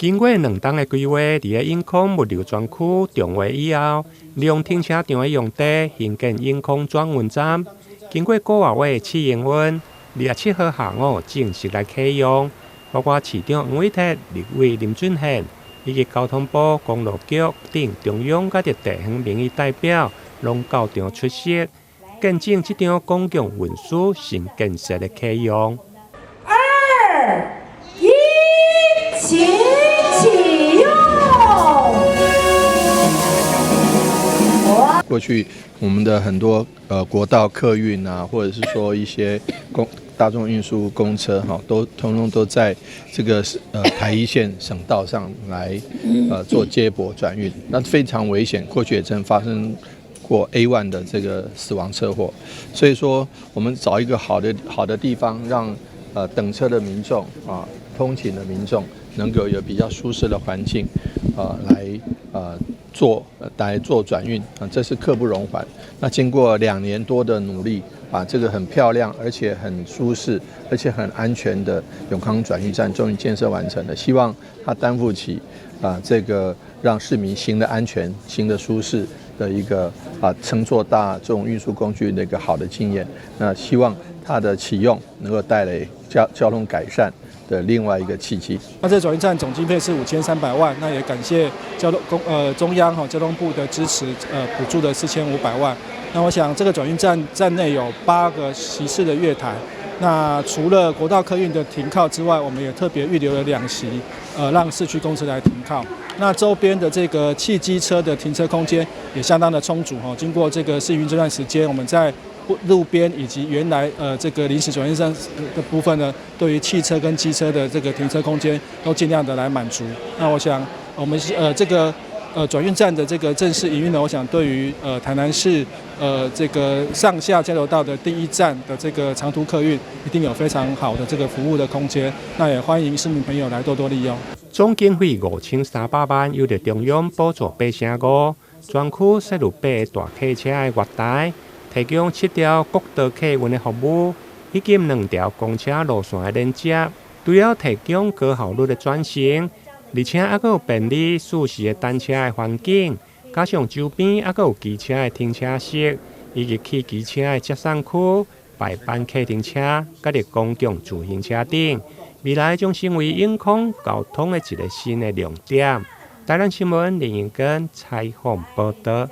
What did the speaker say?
經過2冬的規劃，佇个永康物流專區重劃以後，利用停車場的用地興建永康轉運站。經過個外月試營運，27號下午正式來啟用。包括市長黃偉哲、立委林俊憲以及交通部、公路局等中央佮地方民意代表，攏到場出席，見證這場公共運輸新建設的啟用。二、一，請啟用。過去我們的很多國道客運啊，或者是說一些公大眾運輸公車哈，都通通都在這個台一線省道上來做接駁轉運，那非常危險。過去也曾發生過 A1 的這個死亡車禍，所以說我們找一個好的地方，讓等車的民眾啊，通勤的民眾能夠有比較舒適的環境啊，來做轉運啊，這是刻不容緩。那經過2年多的努力，把這個很漂亮，而且很舒適，而且很安全的永康轉運站終於建設完成了。希望它擔負起啊這個讓市民行得安全、行得舒適的一個啊乘坐大眾運輸工具的一個好的經驗。那希望它的啟用能夠帶來交通改善的另外一個契機。那這轉運站總經費是5300萬，那也感謝交通公中央哈交通部的支持，補助的4500萬。那我想這個轉運站站內有8個席次的月台，那除了國道客運的停靠之外，我們也特別預留了2席，讓市區公車來停靠。那周邊的這個汽機車的停車空間也相當的充足哈。經過這個試運這段時間，我們在路邊以及原來這個臨時轉運站的部分呢，對於汽車跟機車的這個停車空間都盡量的來滿足。那我想我們這個轉運站的這個正式營運呢，我想對於台南市這個上下交流道的第一站的這個長途客運，一定有非常好的這個服務的空間。那也歡迎市民朋友來多多利用。總經費5300萬，由著中央補助8成5，專區設有八个大客車的月台，提供七條國道客運的服務，以及兩條公車路線的連接，除了提供高效率的轉乘，而且猶閣有便利舒適的單車的環境，加上周邊猶閣有機車的停車室，以及汽機車的接送區、排班客停車，佮著公共自行車等，未來將成為永康交通的一個新的亮點。台南新聞林英根採訪報導。